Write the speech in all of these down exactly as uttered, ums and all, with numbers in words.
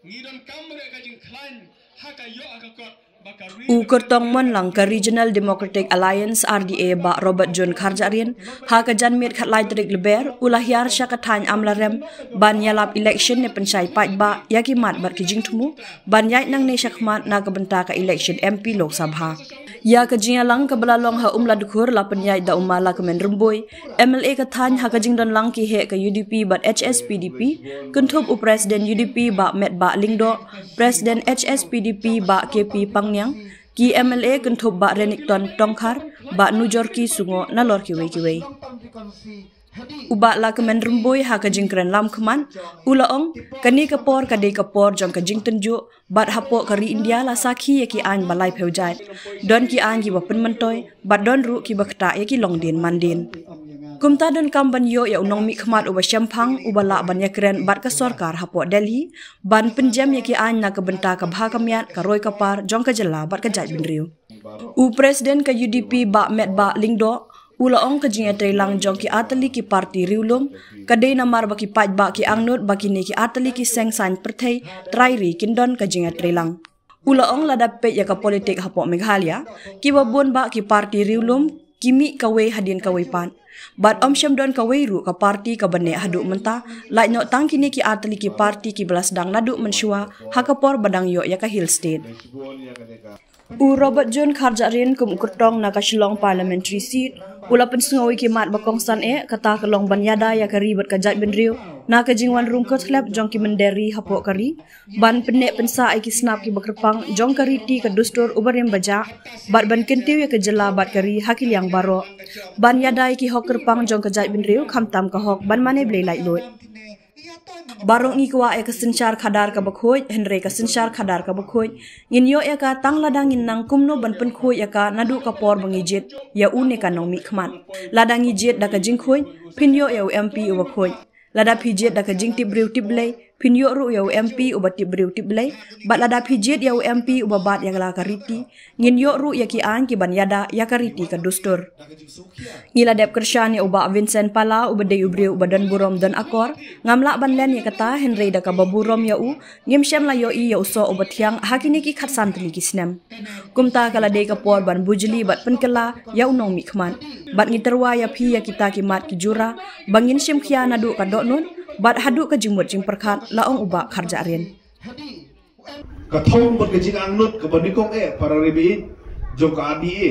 Ngi donkam re ka jingkhlaiñ ha ka ïoh ha ka kot ba ka ri. U kyrtong mon lang ka Regional Democratic Alliance, R D A, Bah Robert June Kharjahrin, ha ka janmiet khatlai tarik Lber, u la hiar sha ka thaiñ Amlarem ban ïalap election ne pynshai paidbah ïa ki mat bad ki jingthmu ban ïaid nangne shakhmat na ka bynta ka election M P Lok Sabha. Ïa ka jingïalang kaba la long ha Umladkhur la pynïaid da u Ma Lahkmen Rymbui, M L A ka thaiñ, ha ka jingdon lang ki heh ka U D P bad H S P D P, kynthup u President U D P Bah Metbah Lyngdoh, President H S P D P Bah K P Pangniang, ki M L A kynthup Bah Renikton Tongkhar, Bah Nujorki Sungoh, nalor kiwei kiwei. U Bah Lahkmen Rymbui ha ka jingkren lam khmat u la ong, kane ka por ka dei ka por jong ka jingtynjuh, bad hapoh ka ri India la sakhi ïa ki aiñ ba laiphew jait. Don ki aiñ kiba pynmyntoi bad don ruh kiba ktah ïa ki longdien mandien. Kumta donkam ban ïoh ïa u nongmihkhmat uba shemphang, uba lah ban ïakren bad ka sorkar hapoh Delhi ban pynjem ïa ki aiñ na ka bynta ka bha ka miat, ka roi ka par jong ka jylla bad ka jaitbynriew. U President ka U D P Bah Metbah Lyngdoh u la ong, ka jingïatreilang jong ki artylli ki parti riewlum ka dei namar ba ki paidbah ki angnud ba kine ki artylli ki seng saiñ pyrthei trai ri kin don ka jingïatreilang. U la ong, lada peit ïa ka politik hapoh Meghalaya, kiba bun bah ki parti riewlum ki mih kawei hadien kawei pat. Bad ym shym don kawei ruh ka parti kaba neh haduh mynta, lait noh tang kine ki artylli ki parti kiba la sdang naduh mynshuwa ha ka por ba dang ïoh ïa ka Hill State. U Robert June Kharjahrin kum u kyrtong na ka Shillong Parliamentary Seat u la pynsngew ïa ki mat ba kongsan eh, kata ka long ban ïada ïa ka ri bad ka jaitbynriew na ka jingwan rung kyrthlep jong ki mynder ri hapoh ka ri, ban pynneh pynsah ïa ki snap kiba kyrpang jong ka riti ka dustur uba rim ba jah, bad ban kyntiew ïa ka jylla bad ka ri ha ki liang baroh, ban ïada ïa ki hok kyrpang jong ka jaitbynriew, khamtam ka hok ban mane blei laitluid. Baroh ngi kwah ïa ka synshar khadar kaba khuid, hynrei ka synshar khadar kaba khuid ngin ïoh ïa ka tang lada ngin nang kumno ban pynkhuid ïa ka naduh ka por ba ngi jied ïa une ka nongmihkhmat. Lada ngi jied da ka jingkhuid, phin ïoh ïa u M P uba khuid. Lada phi jied da ka jingtip briew tip Blei, phin ïoh ruh ïa u M P uba tip briew tip Blei. Bad lada phi jied ïa u M P uba bat ïa la ka riti, ngin ïoh ruh ïa ki aiñ kiban ïada ïa ka riti ka dustur. Ngi la dep kyrshan ïa u Bah Vincent Pala uba dei u briew uba don burom don akor. Ngam lah ban len ïa kata, hynrei da kaba burom ïa u, ngim shym la ïohi ïa u soh uba thiang ha kine ki khatsan tylli ki snem. Kumta ka la dei ka por ban bujli bad pynkylla ïa u nongmihkhmat. Bad ngi tyrwa ïa phi ïa kita ki mat ki jura ba ngin shim khia naduh ka dohnud bad haduh ka jingmut jingpyrkhat, la ong u Bah Kharjahrin. Ka thong bad ka jingangnud kaba nyngkong eh para rebei jong ka R D A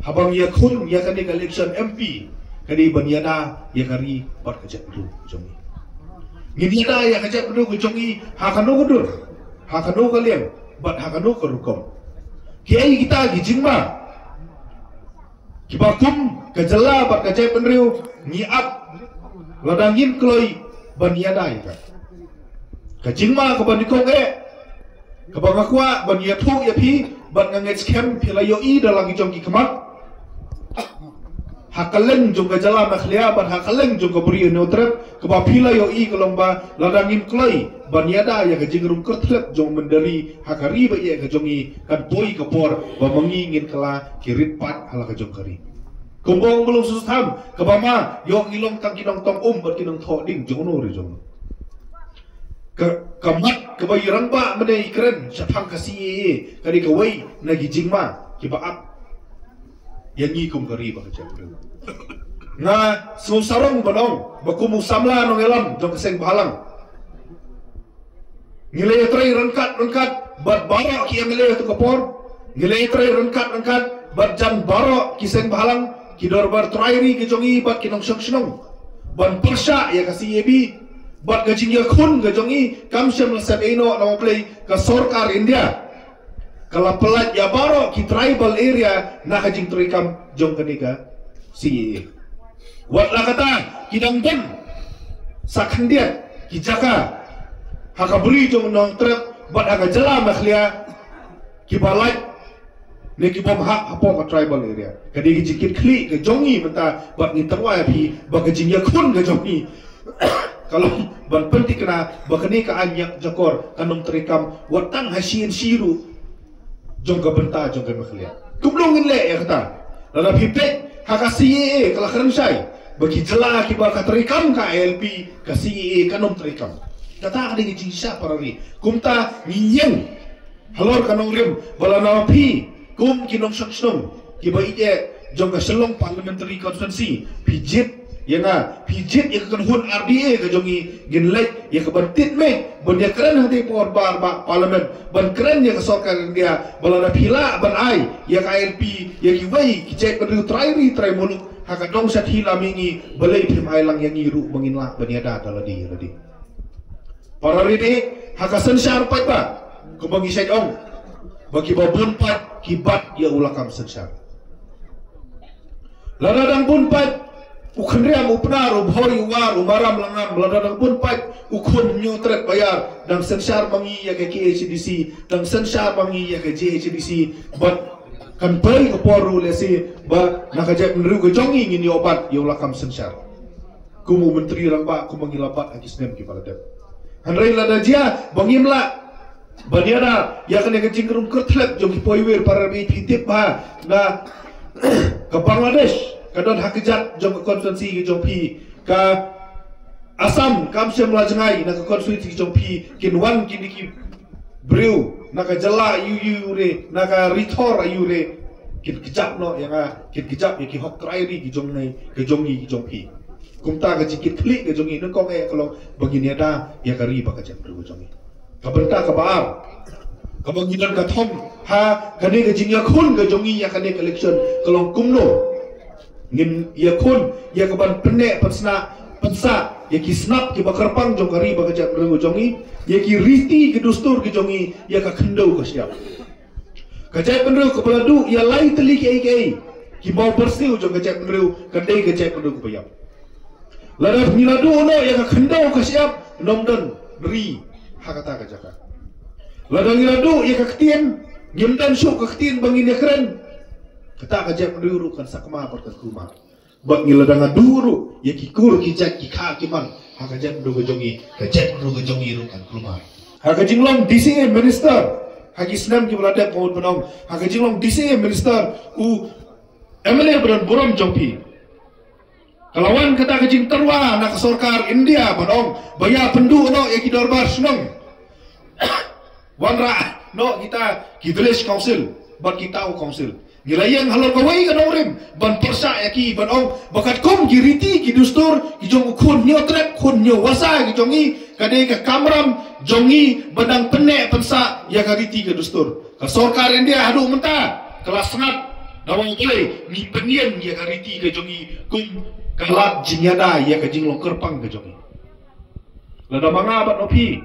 haba ngi ïakhun ïa kane ka election M P ka dei ban ïada ïa ka ri bad ka jaitbynriew jong ngi. Ngin ïada ïa ka jaitbynriew ka jong ngi ha kano ka dur, ha kano ka liang bad ha kano ka rukom. Kiei kita ki jingma kiba kum ka jylla bad ka jaitbynriew ngi ap lada ngim kloi ban ïada ïa ka. Ka jingma kaba nyngkong eh kaba nga kwah ban ïathuh ïa phi bad nga ngeit skhem phi la ïohi da la ki jong ki khmat ha kylleng jong ka jylla Meghalaya bad ha kylleng jong ka Bri Hynñiewtrep, kaba phi la ïohi ka long ba lada ngim kloi ban ïada ïa ka jingrung kyrthlep jong mynder ri ha ka ri ba ïeit ka jong ngi, kan poi ka por ba ma ngi ngin kylla ki rit pat ha la ka jong ka ri. Kumba ong Blei Jisu Khrist, kaba ma ïoh ngi long tang ki nongtong um bad ki nongthoh ding jong no ri jong no. Ka, ka mat kaba i rangbah mynne i kren shaphang ka C A A ka dei kawei na ki jingma kiba ap ïa ngi kum ka ri bad ka jaitbynriew. Nga sngew sarong ban ong ba kum u samla nongïalam jong ka seng bhalang, ngi la ïatrei ryngkat ryngkat bad baroh ki M L A ha tu ka por. Ngi la ïatrei ryngkat ryngkat bad jan baroh ki seng bhalang, ki dorbar trai ri ki jong ngi bad ki nongshong shnong ban pyrshah ïa ka C A B bad ka jingïakhun ka jong ngi kam shym la sep ei noh, namar balei ka sorkar India ka la pyllait ïa baroh ki tribal area na ka jingtreikam jong kane ka C A A. Wat la kata, ki dang don sa khyndiat ki jaka ha ka Bri jong u Nongtrep bad ha ka jylla Meghalaya kiba lait ne ki bym hap hapoh ka tribal area. Ka dei ka jingkitkhlieh ka jong ngi mynta bad ngi tyrwa ïa phi ba ka jingïakhun ka jong ngi ka long ban pynthikna ba kane ka aiñ ïajakor kan ym treikam wat tang ha shi inshi ruh jong ka bynta jong ka Meghalaya. Kumno ngin leh ïa kata? Lada phi peit ha ka C A A ka la kren shai ba ki jylla kiba ka treikam ka I L P, ka C A A kan ym treikam. Kata ka dei ka jingshisha para ri. Kumta ngi ïeng halor ka nongrim ba lada phi kum ki nongshong shnong kiba ïeit jong ka Shillong Parliamentary Constituency, phi jied ïa nga, phi jied ïa ka kynhun R D A ka jong ngi, ngin leit ïa ka ban tied mih ban ïakren ha kata ka por ba, ba Parliament, ban kren ïa ka sorkar India ba lada phi lah ban ai ïa ka I L P ïa kiwei ki jaitbynriew trai ri trai muluk ha ka dong shathie lam ïa ngi, balei phim ai lang ïa ngi ruh ba ngin lah ban ïada da lade ïa lade. Para ri, ha ka synshar paidbah, kumba ngi shait ong ba kiba bun paid ki bat ïa u lakam synshar. Lada dang bun paid u Khynriam, u Pnar, u Bhoi, u War, u Maram Langam, lada dang bun paid u Khun Hynñiewtrep Baïar, dang synshar ma ngi ïa ka K H A D C, dang synshar ma ngi ïa ka J H A D C, bad kan poi ka por ruh lehse ba na ka jaitbynriew ka jong ngi ngin ïoh bat ïa u lakam synshar kum u Myntri Rangbah, kumba ngi la bat ha ki snem kiba la dep. Hynrei lada jia ba ngim lah ban ïada ïa kane ka jingrung kyrthlep jong ki poiwir, para ri, phi tip ba na ka Bangladesh ka don ha ka kjat jong ka constituency ka jong phi, ka Assam kam shym la jngai na ka constituency ka jong phi, kin wan kine ki briew na ka jylla aiu aiu ruh, na ka ri thor aiu ruh, kin kjap noh ïa nga, kin kjap ïa ki hok trai ri ki jong ngi, ka jong ngi, ki jong phi. Kumta ka jingkitkhlieh ka jong ngi nyngkong eh ka long ba ngin ïada ïa ka ri bad ka jaitbynriew ka jong ngi. Ka bynta kaba ar kaba ngi don ka thong ha kane ka jingïakhun ka jong ngi ïa kane ka election ka long kumno ngin ïakhun ïa ka ban pynneh pynsah, pynsah ïa ki snap kiba kyrpang jong ka ri bad ka jaitbynriew ka jong ngi, ïa ki riti ki dustur ki jong ngi, ïa ka khyndew ka shyiap. Ka jaitbynriew kaba la duh ïa lai tylli kiei kiei ki mawbyrsiew jong ka jaitbynriew ka dei ka jaitbynriew kaba ïap. Lada ngi la duh noh ïa ka khyndew ka shyiap, ym don ri ha kata ka jaka. Lada ngi la duh ïa ka ktien, ngim don shuh ka ktien ba ngin ïakren, kata ka jaitbynriew ruh kan sakma bad kan kulmar. Bad ngi lada nga duh ruh ïa ki kur ki jait ki kha ki man ha ka jaitbynriew ka jong ngi, ka jaitbynriew ka jong ngi ruh kan kulmar. Ha ka jinglong D C A minister ha ki snem kiba la dep, nga mut ban ong, ha ka jinglong D C A minister, u M L A ba don burom jong phi, ka la wan kata ka jingtyrwa na ka sorkar India ban ong ba ïa pynduh noh ïa ki dorbar shnong, wanrah noh kita ki village council bad ki town council. Ngi la ïeng halor kawei ka nongrim ban pyrshah ïa ki, ban ong ba katkum ki riti ki dustur ki jong u Khun Hynñiewtrep, Khun Hynñiewwasa ki jong ngi, ka dei ka kamram jong ngi ban dang pynneh pynsah ïa ka riti ka dustur. Ka sorkar India haduh mynta ka la sngap, da ong balei ngi pynïeng ïa ka riti ka jong ngi kum ka lad jingïada ïa ka jinglong kyrpang ka jong ngi. Lada ma nga bad ma phi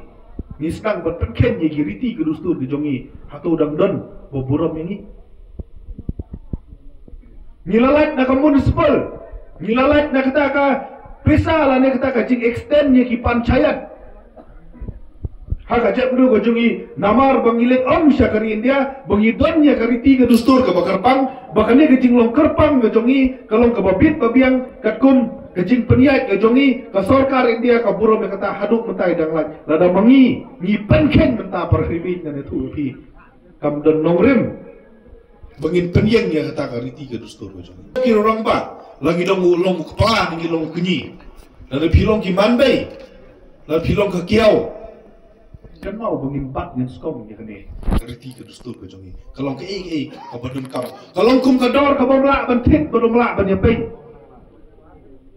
ngi sdang ban pynkheiñ ïa ki riti ki dustur ki jong ngi, hato dang don ba burom ïa ngi? Ngi la lait na ka municipal, ngi la lait na kata ka pisa lane kata ka jing extend ïa ki panchayat ha ka jaitbynriew ka jong ngi, namar ba ngi leit ym sha ka ri India ba ngi don ïa ka riti ka dustur kaba kyrpang, ba kane ka jinglong kyrpang ka jong ngi ka long kaba bit ba biang katkum ka jingpynïaid ka jong ngi. Ka sorkar India ka burom ïa kata, haduh mynta i dang lait. Lada ma ngi ngi pynkheiñ mynta, para ri, ngan ïathuh ïa phi, kam don nongrim ba ngin pynïeng ïa kata ka riti ka dustur ka jong ngi. Ki rangbah, la ngi long u, long u kpa ne ngi long u kñi, lada phi long ki manbei, lada phi long ka kiaw, kynmaw ba ngin bat ngin skhem ïa kane ka riti ka dustur ka jong ngi. Ka long kaei kaei kaba donkam, ka long kum ka dor kaba ym lah ban thied bad ym lah ban ïapeiñ.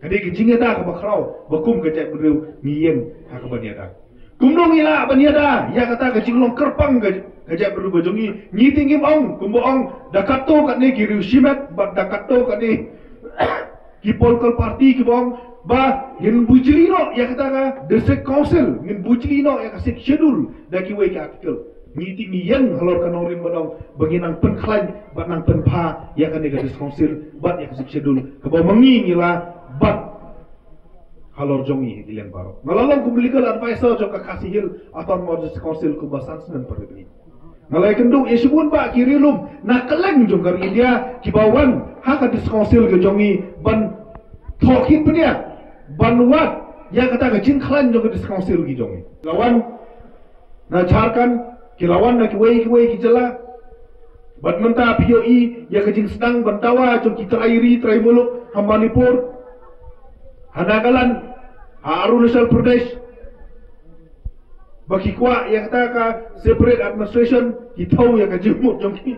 Ka dei ka jingïada kaba khraw ba kum ka jaitbynriew ngi ïeng ha kaban ïada. Kumno ngi lah ban ïada ïa kata ka jinglong kyrpang ka, ka jaitbynriew ka jong ngi? Ngi te ngim ong kumba ong da katto katne ki riew shimet bad da katto katne ki political party kiba ong ba ngin bujli noh ïa kata ka District Council, ngin bujli noh ïa ka Sixth Schedule da kiwei ki article. Ngi te ngi ïeng halor ka nongrim ba dang, ba ngin nang pynkhlaiñ bad nang pynbha ïa kane ka District Council bad ïa ka Sixth Schedule kaba ma ngi ngi la bat halor jong ngi ha ki liang baroh. Nga la long kum legal advisor jong ka Khasi Hills Autonomous District Council kumba san snem, para ri. Nga la ïakynduh ïa shibun bah ki riewlum na kylleng jong ka ri India kiba wan ha ka District Council ka jong ngi ban thoh kit pynïaid, ban wad ïa kata ka jingkhlaiñ jong ka District Council ki jong ngi. La wan na Jharkhand, ki la wan na kiwei kiwei ki jylla. Bad mynta phi ïohi ïa ka jingsdang ban dawa jong ki trai ri trai muluk ha Manipur, ha Nagaland, ha Arunachal Pradesh, Ba ki kwah ïa kata ka separate administration, ki thew ïa ka jingmut jong ki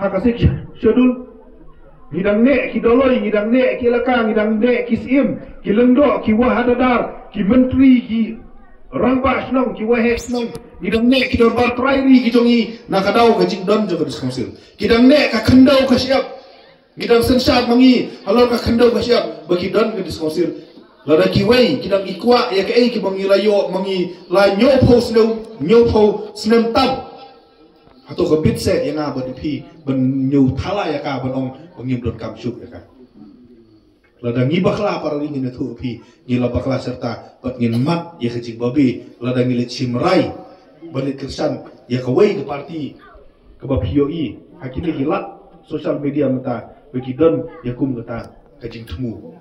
ha ka Sixth Schedule. Ngi dang neh ki doloi, ngi dang neh ki elaka, ngi dang neh ki syiem, ki lyngdoh, ki wahadadar, ki myntri, ki rangbah shnong, ki waheh shnong. Ngi dang neh ki dorbar trai ri ki jong ngi na ka daw ka jingdon jong ka District Council. Ki dang neh ka khyndew ka shyiap. Ngi dang synshar ma ngi halor ka khyndew ka shyiap ba ki don ka District Council. Lada kiwei ki dang kwah ïa kaei kiba ngi la ïoh ma ngi la hynñiewphew snem, hynñiewphew snem tam. Hato ka bit seh ïa nga bad ïa phi ban ñiew thala ïa ka, ban ong ba ngim donkam shuh ïa ka? Lada ngi bakla, para ri, ngin ïathuh ïa phi, ngi la bakla syrta bad ngin mad ïa ka jingbabe lada ngi leit shim rai ban leit kyrshan ïa kawei ka parti kaba phi ïohi ha kine ki lad social media mynta ba ki don ïa kum kata ka jingthmu.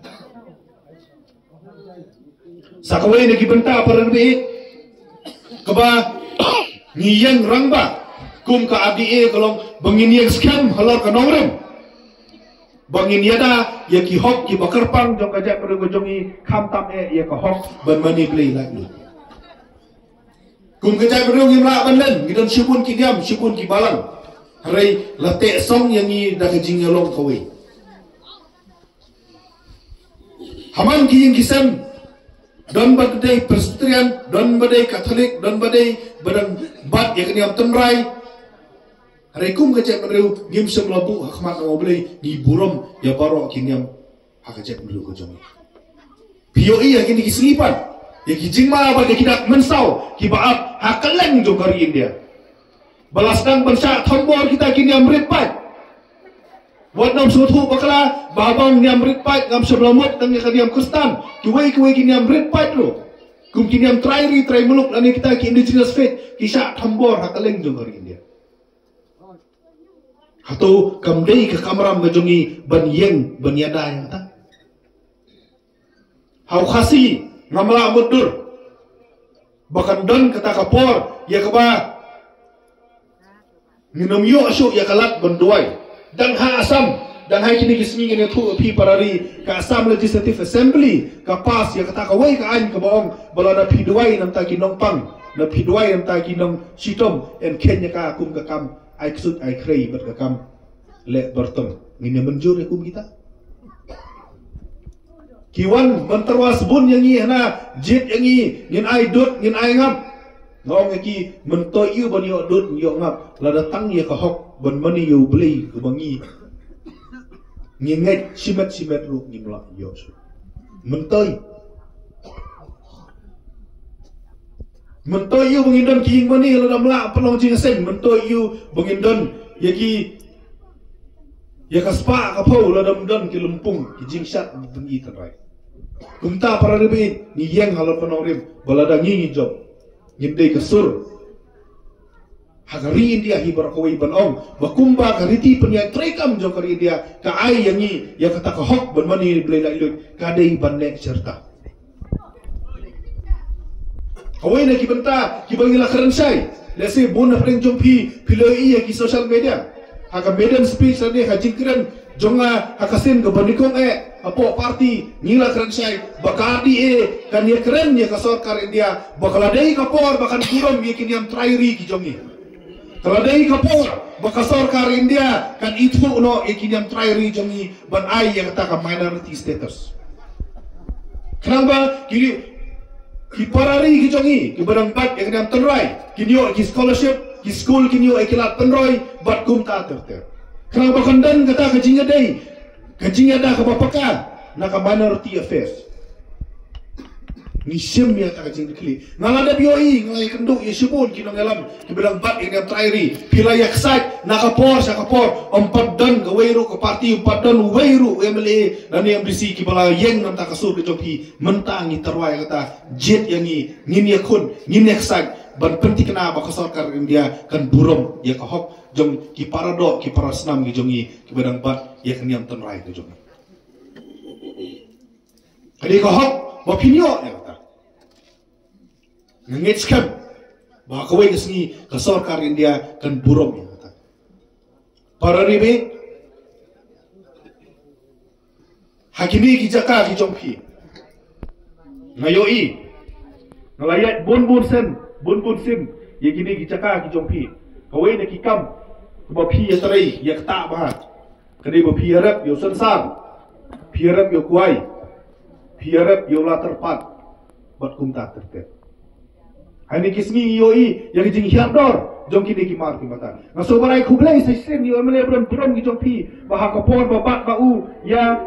Sa kawei na ki bynta, para ri, kaba ngi ïeng rangbah kum ka R D A ka long ba ngin ïeng skhem halor ka nongrim, ba ngin ïada ïa ki hok kiba kyrpang jong ka jaitbynriew ka jong ngi, khamtam eh ïa ka hok ban mane Blei laitluid. Kum ka jaitbynriew ngim lah ban len, ngi don shibun ki niam, shibun ki balang. Hynrei la teh song ïa ngi da ka jingïalong kawei. Ha man ki ïing ki sem, don ba dei Presbyterian, don ba dei Katholik, don ba dei ba dang bat ïa ka niam tynrai. Hynrei kum ka jaitbynriew ngim shym la buh ha khmat U Blei, ngi burom ïa baroh ki niam ha ka jaitbynriew ka jong ngi. Phi ïohi ha kine ki sngi pat ïa ki jingma bad ïa ki dak mynsaw kiba ap ha kylleng jong ka ri India. Ba la sdang ban shah thombor kita ki niam rit paid. Wat nym sngewthuh bakla ba haba ong niam rit paid ngam shym la mut tang ïa ka niam Khristan. Kiwei kiwei ki niam rit paid ruh, kum ki niam trai ri trai muluk lane kita ki indigenous faith, ki shah thombor ha kylleng jong ka ri India. Hato kam dei ka kamram ka jong ngi ban ïeng ban ïada ïa kata? Ha u Khasi ngam lah mutdur ba kan don kata ka por ïa kaba ngin ym ïoh shuh ïa ka lad ban duwai. Dang ha Assam, dang ha kine ki sngi ngin ïathuh ïa phi, para ri, ka Assam Legislative Assembly ka pass ïa kata kawei ka aiñ kaba ong ba lada phi duwai na bynta ki nongpang, lada phi duwai na bynta ki nongshitom, yn kheiñ ïa ka kum ka kam ai ksuid ai khrei bad ka kam leh byrtong. Ngin ïa mynjur ïa kum kita? Ki wan ban tyrwa sbun ïa ngi hana, jied ïa ngi, ngin ai dud, ngin ai ngap. Nga ong ïa ki, myntoi ïa u ban ïoh dud, ïoh ngap, lada tang ïa ka hok ban mane ïa U Blei kaba ngi ngi ngeit shimet shimet ruh ngim lah ïoh shuh. Myntoi. Myntoi ïa u ba ngin don ki ïing mane lada ym lah pynlong jingïaseng. Myntoi ïa u ba ngin don ïa ki, ïa ka spah ka phew lada ym don ki lympung, ki jingshad jong ki tynrai. Kumta, para ri baieit, ngi ïeng halor ka nongrim ba lada ngi ngi jop, ngin dei ka sur ha ka ri India hi baroh kawei ban ong ba kumba ka riti pynïaid treikam jong ka ri India ka ai ïa ngi ïa kata ka hok ban mane Blei laitluid, ka dei ban leh syrta. Kawei na ki bynta kiba ngi la kren shai, lehse bun na pdeng jong phi phi la ïohi ha ki social media, ha ka maiden speech lane ha ka jingkren jong nga ha ka sien kaba nyngkong eh hapoh party, ngi la kren shai ba ka R D A kan ïakren ïa ka sorkar India ba ka la dei ka por ba kan burom ïa ki niam trai ri ki jong ngi. Ka la dei ka por ba ka sorkar India kan ithuh noh ïa ki niam trai ri jong ngi ban ai ïa kata ka minority status. Khnang ba ki, ki para ri ki jong ngi kiba dang bat ïa ka niam tynrai kin ïoh ki scholarship, ki skul kin ïoh ïa ki lad pynroi bad kumta ter ter. Khnang ba kan don kata ka jingïadei, ka jingïada kaba paka na ka minority affairs. Ngi shim ïa kata ka jingkitkhlieh. Nga la dep ïohi, nga la ïakynduh ïa shibun ki nongïalam kiba dang bat ïa ka niam trai ri. Phi la ïaksaid na ka por sha ka por, ym pat don kawei ruh ka party, ym pat don uwei ruh u M L A lane M D C kiba la ïeng na bynta ka sur ka jong phi. Mynta ngi tyrwa ïa kata, jied ïa ngi, ngin ïakhun, ngin ïaksaid ban pynthikna ba ka sorkar India kan burom ïa ka hok jong ki para doh, ki para snam ki jong ngi kiba dang bat ïa ka niam tynrai ka jong ngi. Ka dei ka hok ba phin ïoh ïa kata. Nga ngeit skhem ba ha kawei ka sngi ka sorkar India kan burom ïa kata. Para ri baieit, ha kine ki jaka ki jong phi, nga ïohi Nga la ïaid bun bun sien, bun bun sien ïa kine ki jaka ki jong phi. Kawei na ki kam kaba phi ïatrei ïa kata bha ka dei ba phi ïarep ïa u synsar, phi ïarep ïa u kwai, phi ïarep ïa u la tyrpad bad kumta ter ter. Ha kine ki sngi ïohi ïa ka jinghiar dor jong kine ki mar ki mata. Nga sngewbha ai khublei sa shisien ïa u M L A ba don burom ki jong phi ba ha ka por ba bat ba u ïa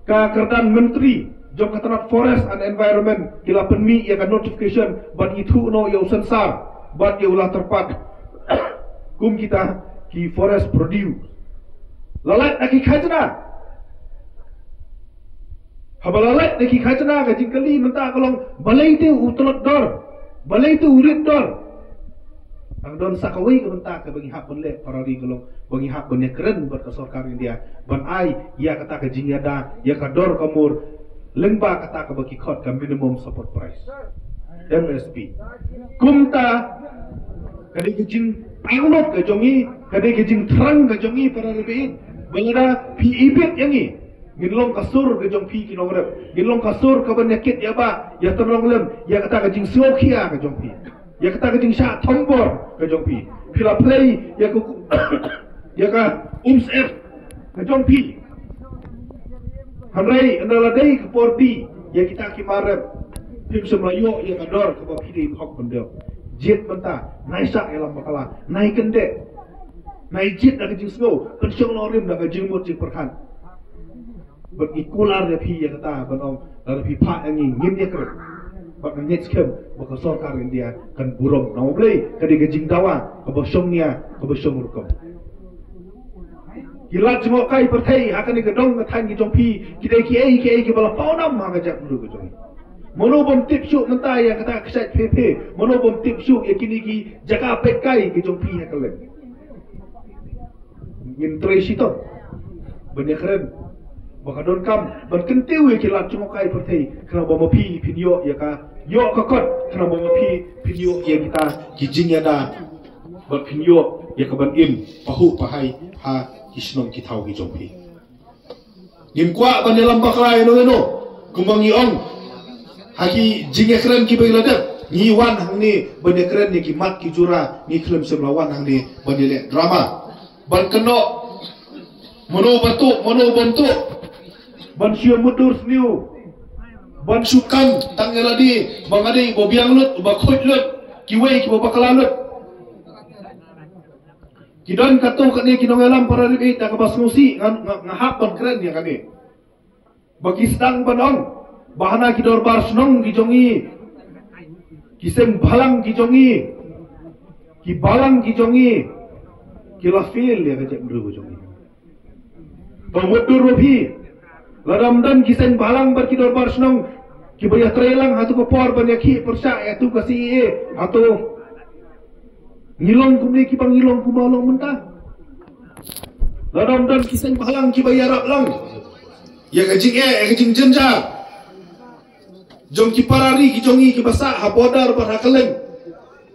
ka kyrdan myntri jong ka tnat Forest and Environment ki la pynmih ïa ka notification ban ithuh noh ïa u synsar bad ïa u la tyrpad kum kita ki forest produce. La lait na ki khajna. Haba la lait na ki khajna, ka jingkylli mynta ka long balei te u tlot dor, balei te u rit dor. Tang don sa kawei ka bynta kaba ngi hap ban leh para ri ka long ba ngi hap ban ïakren bad ka sorkar India ban ai ïa kata ka jingïada ïa ka dor ka mur lyngba kata kaba ki khot ka minimum support price, M S P. Kumta ka dei ka jingangnud ka jong ngi, ka dei ka jingthrang ka jong ngi para ri ba ïeit. Ba lada phi ibit ïa ngi, ngin long ka sur ka jong phi ki nongrep, ngin long ka sur kaban ïakit ïa ba ïa tynrong lem ïa kata ka jingsngewkhia ka jong phi, ïa kata ka jingshah thombor ka jong phi. Phi la plie ïa ka ïa ka umsyep ka jong phi. Hynrei ynda la dei ka por die ïa kita ki mar rep, phim shym la ïoh ïa ka dor kaba phi dei hok ban dei. Jied mynta, nai shah ïalam bakla, nai kyndit, nai jied da ka jingsngew, pynshong nongrim da ka jingmut jingpyrkhat. Bad ngi kular ïa phi ïa kata ban ong lada phi phah ïa ngi ngin ïakren. Bad nga ngeit skhem ba ka sorkar India kan burom. Namar balei? Ka dei ka jingdawa kaba shong nia, kaba shong rukom. Ki lad jngohkai pyrthei ha kane ka dong ka thaiñ ki jong phi ki dei kiei kiei kiba la pawnam ha ka jaitbynriew ka jong ngi. Mano bym tip shuh mynta ïa kata ka kshaid phe phe? Mano bym tip shuh ïa kine ki jaka peitkai ki jong phi ha ka leng? Ngin trei shitom ban ïakren ba ka donkam ban kyntiew ïa ki lad jngohkai pyrthei khnang ba ma phi phin ïoh ïa ka, ïoh ka kot, khnang ba ma phi phin ïoh ïa kita ki jingïada bad phin ïoh ïa ka ban im pahuh pahai ha ki shnong ki thaw ki jong phi. Ngim kwah ban ïalam bakla ïano ïano kumba ngi ong ha ki jingïakren kiba ngi la dep. Ngi wan hangne ban ïakren ïa ki mat ki jura, ngi khlem shym la wan hangne ban ïaleh drama. Ban kynnoh mano ba tuh, mano bym tuh, ban shu mutdur sniew, ban shu kan tang ïa lade ba nga dei ba biang lut, ba khuid lut, kiwei kiba bakla lut. Ki don katto katne ki nongïalam para ri bad da kaba sngewsih nga, nga, nga hap ban kren ïa kane. Ba ki sdang ban ong ba hana ki dorbar shnong ki jong ngi, ki seng bhalang ki jong ngi, ki balang ki jong ngi ki la fail ïa ka jaitbynriew ka jong ngi. Ba mutdur ba phi, lada ym don ki seng bhalang bad ki dorbar shnong kiba ïatrei lang hato ka por ban ïakhih pyrshah ïa tu ka C A A, hato ngi long kumne kiba ngi long kumba long mynta? Lada ym don ki seng bhalang kiba ïarap lang ïa ka jingeh, ïa ka jingjynjar jong ki para ri ki jong ngi kiba sah ha border bad ha kylleng,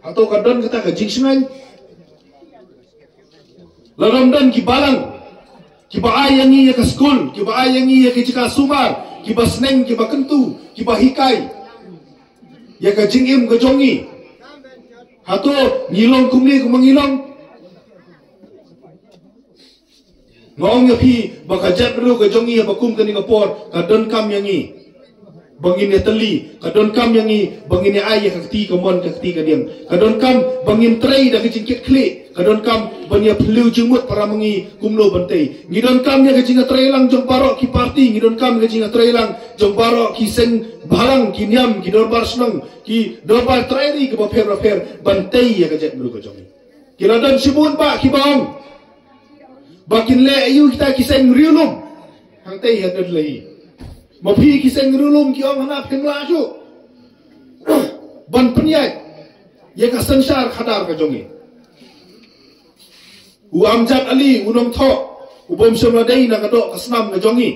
hato ka don kata ka jingshngaiñ? Lada ym don ki balang kiba ai ïa ngi ïa ka skul, kiba ai ïa ngi ïa ka jaka sumar, kiba sneng, kiba kyntu, kiba hikai ïa ka jingim ka jong ngi, hato ngi long kumne kumba ngi long? Nga ong ïa phi ba ka jaitbynriew ka jong ngi haba kum kane ka por ka donkam ïa ngi ba ngin ïatylli, ka donkam ïa ngi ba ngin ïa ai ïa ka kti kamon ka kti kadiang, ka donkam ba ngin trei da ka jingkitkhlieh, ka donkam ban ïa phylliew jingmut para ma ngi kumno ban tei. Ngi donkam ïa ka jingïatrei lang jong baroh ki parti, ngi donkam ïa ka jingïatrei lang jong baroh ki seng bhalang, ki niam, ki dorbar shnong, ki dorbar trai ri kiba pher ba pher ban tei ïa ka jaitbynriew ka jong ngi. Ki la don shibun bah kiba ong ba kin leh aïu kita ki seng riewlum. Hangtei ha Delhi ma phi ki seng riewlum ki ong hana phim lah shuh ban pynïaid ïa ka synshar khadar ka jong ngi. U Amjad Ali u nongthoh u bym shym la dei na ka doh ka snam ka jong ngi.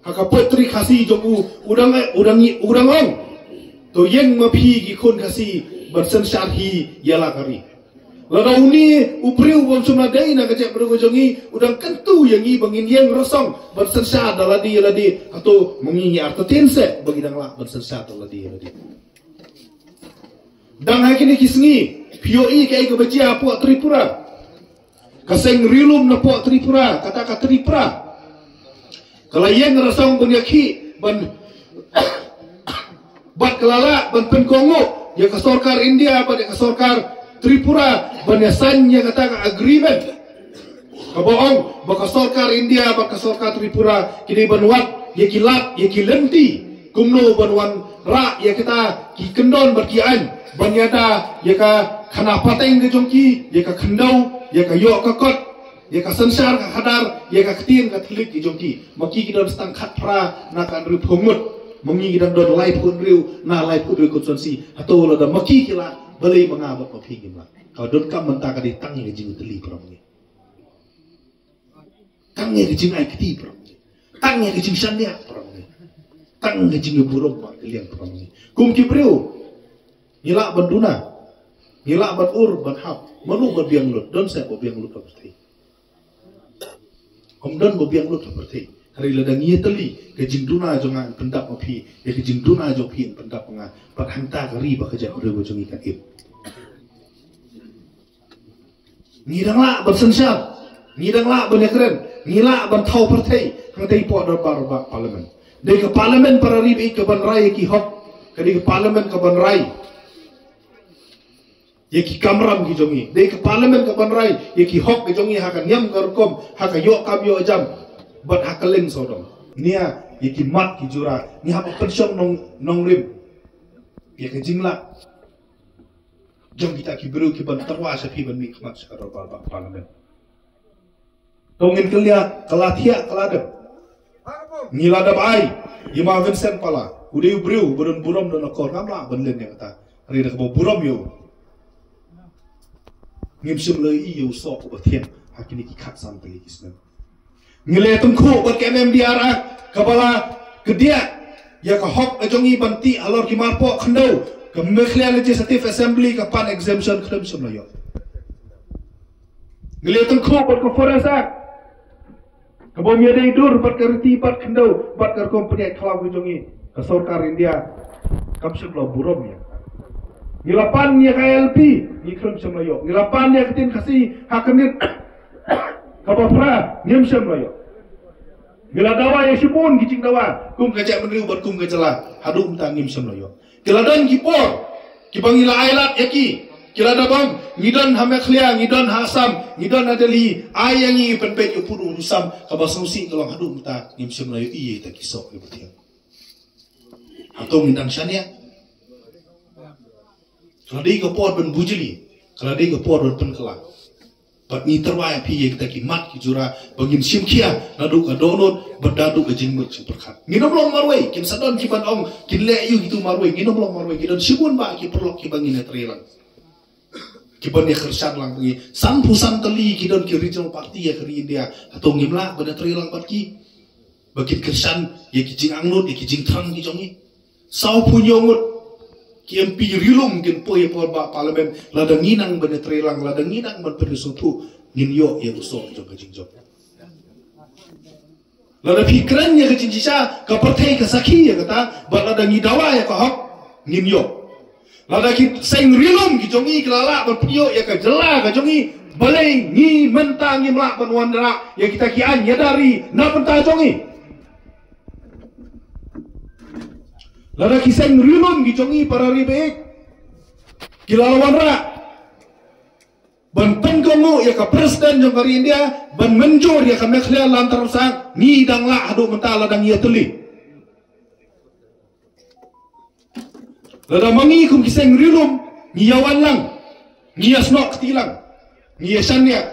Ha ka poetry Khasi jong u, u dang, u dang, u dang ong, to ïeng ma phi ki khun Khasi ban synshar hi ïa la ka ri. Lada une u briew u bym shym la dei na ka jaitbynriew ka jong ngi u dang kyntu ïa ngi ba ngin ïeng rasong ban synshar da lade ïa lade, hato ma ngi ngi artatien seh ba ngi dang lah ban synshar da lade ïa lade? Dang ha kine ki sngi, phi ïohi kaei kaba jia hapoh Tripura. Ka seng ri lum napoh Tripura, kata ka Tripura, ka la ïeng rasong ban ïakhih, ban, bad ka la lah ban pynkohnguh ïa ka sorkar India bad ïa ka sorkar Tripura ban ïasain ïa kata ka agreement. Kaba ong ba ka sorkar India bad ka sorkar Tripura ki dei ban wad ïa ki lad, ïa ki lynti kumno ban wanrah ïa kita ki kyndon bad ki aiñ ban ïada ïa ka khana pateng ka jong ki, ïa ka khyndew, ïa ka ïoh ka kot, ïa ka synshar ka khadar, ïa ka ktien ka thylliej ka jong ki. Ma ki ki don tang khatphra na ka hynriewphew ngut, ma ngi ki dang don laiphew hynriew na laiphew hynriew constituency. Hato lada ma ki ki lah, balei ma nga bad ma phi ngim lah? Ka donkam mynta ka dei tang ïa ka jingtylli para ma ngi. Tang ïa ka jingai kti para ma ngi. Tang ïa ka jingshaniah para ma ngi. Tang ïa ka jingïaburom ba ka liang para ma ngi. Kum ki briew, ngi lah ban duna, ngi lah ban ur ban hap. Mano ba biang lut? Don seh ba biang lut ha pyrthei? Ym don ba biang lut ha pyrthei. Hynrei lada ngi ïatylli ka jingduna jong nga yn pyndap ma phi, ïa ka jingduna jong phi yn pyndap ma nga, bad hangta ka ri bad ka jaitbynriew ka jong ngi kan im. Ngi dang lah ban synshar, ngi dang lah ban ïakren, ngi lah ban thaw pyrthei hangtei hapoh dorbar ba parliament. Dei ka parliament para ri baieit ka ban rai ïa ki hok, ka dei ka parliament ka ban rai ïa ki kamram ki jong ngi. Dei ka parliament ka ban rai ïa ki hok ki jong ngi ha ka niam ka rukom, ha ka ïoh kam ïoh jam, bad ha ka leng sawdong. Nia ïa ki mat ki jura, ngi hap ban pynshong nong, nongrim ïa ka jinglah jong kita ki briew ki ban tyrwa sha phi ban mih khmat sha ka dorbar ba parliament. To ngin kyllia, ka la thiah ka la dep. Ngi la dep ai ïa ma Vincent Pala, u dei u briew ba don burom don akor, ngam lah ban len ïa kata. Hynrei da kaba burom ïa u, ngim shym la ïohi ïa u soh uba thiang ha kine ki khatsan tylli ki snem. Ngi la ïatyngkhuh bad ka M M D R Act kaba la kdiah ïa ka hok ka jong ngi ban tih halor ki marpoh khyndew, ka Meghalaya Legislative Assembly ka pan exemption, khlem shym la ïoh. Ngi la ïatyngkhuh bad ka Forest Act kaba ym ïadei dur bad ka riti bad khyndew bad ka rukom pynïaid khlaw ka jong ngi, ka sorkar India kam shym la burom ïa. Ngi la pan ïa ka I L P, ngi khlem shym la ïoh. Ngi la pan ïa ka ktien Khasi ha ka miet kaba phra, ngim shym la ïoh. Ngi la dawa ïa shibun ki jingdawa kum ka jaitbynriew bad kum ka jylla, haduh mynta ngim shym la ïoh. Ki la don ki por kiba ngi la ailad ïa ki. Ki la dep ong, ngi don ha Meghalaya, ngi don ha Assam, ngi don ha Delhi, ai ïa ngi pynpeit ïa u pud u sam, kaba sngewsih ka long haduh mynta ngim shym la ïohi ïa kita ki soh kiba thiang. Hato ngin dang shaniah? Ka la dei ka por ban bujli, ka la dei ka por ban pynkylla. Bad ngi tyrwa ïa phi ïa kita ki mat ki jura ba ngin shim khia naduh ka dohnud bad naduh ka jingmut jingpyrkhat. Ngin ym long marwei, kin sa don kiban ong kin leh aïu kitu marwei, ngin ym long marwei, ki don shibun bah ki paralok kiba ngin ïatreilang, kiban ïakyrshan lang ba ngi. Sanphew san tylli ki don ki regional party ha ka ri India, hato ngim lah ban ïatreilang bad ki ba kin kyrshan ïa ki jingangnud, ïa ki jingthrang ki jong ngi? Sawphew hynñiew ngut ki M P ri lum kin poi hapoh ba parliament, lada ngi nang ban ïatreilang, lada ngi nang ban pynsngewthuh, ngin ïoh ïa u soh jong ka jingjop. Lada phi kren ïa ka jingshisha, ka pyrthei ka sakhi ïa kata, bad lada ngi dawa ïa ka hok, ngin ïoh. Lada ki seng ri lum ki jong ngi ki la lah ban pynïoh ïa ka jylla ka jong ngi, balei ngi mynta ngim lah ban wanrah ïa kita ki aiñ ïada ri na bynta jong ngi? Lada ki seng ri lum ki jong ngi, para ri baieit, ki la wanrah ban pynkohnguh ïa ka president jong ka ri India ban mynjur ïa ka Meghalaya Land Transfer Act, ngi dang lah haduh mynta lada ngi ïatylli. Lada ma ngi kum ki seng ri lum ngi ïawan lang, ngi ïasnoh kti lang, ngi ïashaniah,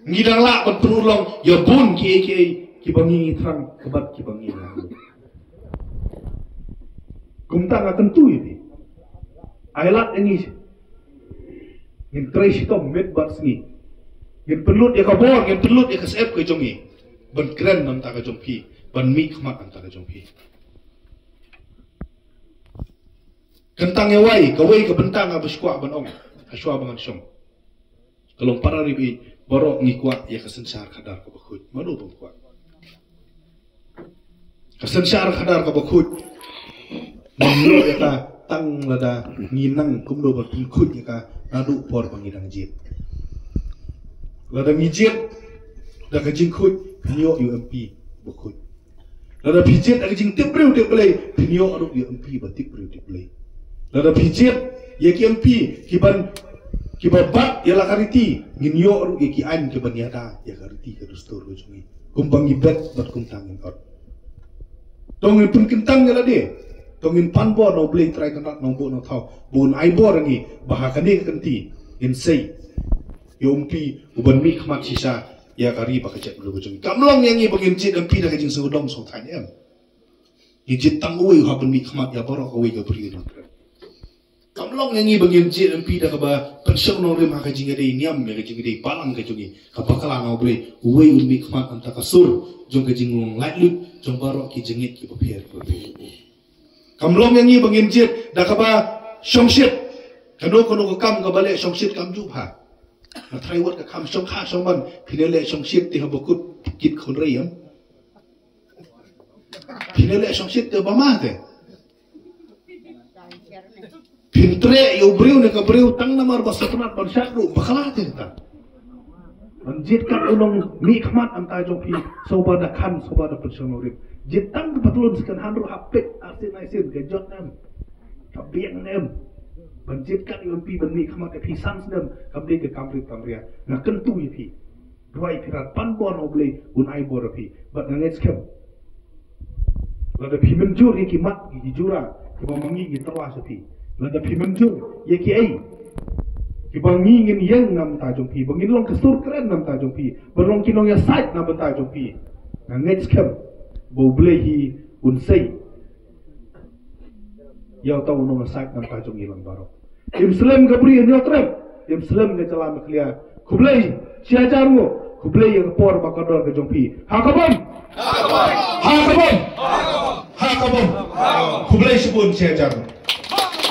ngi dang lah ban pynurlong ïa bun kiei kiei kiba ngi ngi thrang bad kiba ngi ngi. Kumta nga kyntu ïa phi, ai lad ïa ngi, ngin trei shitom miet bad sngi, ngin pynlut ïa ka bor, ngin pynlut ïa ka syep ka jong ngi ban kren na bynta ka jong phi, ban mih khmat na bynta ka jong phi. Kyntang ïa wei, kawei ka bynta nga ba shu kwah ban ong ha shuwa ba ngan shong, ka long, para ri baieit, baroh ngi kwah ïa ka synshar khadar kaba khuid. Mano bym kwah? Ka synshar khadar kaba khuid. Ngim ïoh ïa ka Tang lada ngi nang kumno ban pynkhuid ïa ka naduh por ba ngi dang jied. Lada ngi jied da ka jingkhuid, ngi ïoh ïa u M P ba khuid. Lada phi jied da ka jingtip briew tip Blei, phin ïoh ruh ïa u M P ba tip briew tip Blei. Lada phi jied ïa ki M P kiban, kiba bat ïa la ka riti, ngin ïoh ruh ïa ki aiñ kiban ïada ïa ka riti ka dustur ka jong ngi. Kumba ngi bet bad kumta ngin ot. To ngin pynkyntang ïa lade. To ngin pan bor na U Blei Trai Kynrad Nongbuh Nongthaw ba un ai bor ïa ngi ba ha kane ka kynti ngin sei ïa u M P uban mih khmat shisha ïa ka ri bad ka jaitbynriew ka jong ngi. Kam long ïa ngi ba ngin jied M P da ka jingsngewdom sngewthaiñ, em. Ngin jied tang uwei u hap ban mih khmat ïa baroh kawei ka briew. Kam long ïa ngi ba ngin jied M P da kaba pynshong nongrim ha ka jingïadei niam, ïa ka jingïadei balang ka jong ngi. Ka bakla na U Blei, uwei un mih khmat na ka bynta ka sur jong ka jinglong laitluid jong baroh ki jingngeit kiba pher kiba pher. Kam long ïa ngi ba ngin jied da kaba shongshit. Kano kano ka kam kaba leh shongshit kam ju bha. Nga tharai wat ka kam shongkha shongman, phin ïa leh shongshit te haba kut kit khun rei, em. Phin ïa leh shongshit te ba ma te. Phin treh ïa u briew ne ka briew tang namar ba sngewtynnat ban shad ruh, bakla te ta. Ban jied kat u nongmihkhmat namar jong phi, sngewbha da khan, sngewbha da pynshong nongrim. Jied tang ka patlun second hand ruh, hap peit arsien arsien, ka jot ne em, ka biang ne em. Ban jied kat ïa u M P ban mihkhmat ïa phi san snem, kam dei ka kam rit kam ria. Nga kyntu ïa phi. Duwai phi, rat pan bor na U Blei un ai bor ïa phi. Bad nga ngeit skhem, lada phi mynjur ïa ki mat, ïa ki jura kiba ma ngi ngi tyrwa sha phi, lada phi mynjur ïa kiei kiba ngi ngin ïeng na bynta jong phi, ba ngin long ka sur kren na bynta jong phi, ba long ki nongïasaid na bynta jong phi, nga ngeit skhem ba U Blei hi un sei ïa uta u nongïasaid na bynta jong ngi lang baroh. Im slem ka bri, im ïoh trep. Im slem ka jylla Meghalaya. Khublei shi hajar nguh. Khublei ïa ka por bad ka kordor ka jong phi. Ha ka bom. Ha ka bom. Ha ka bom. Khublei shibun, shi hajar nguh.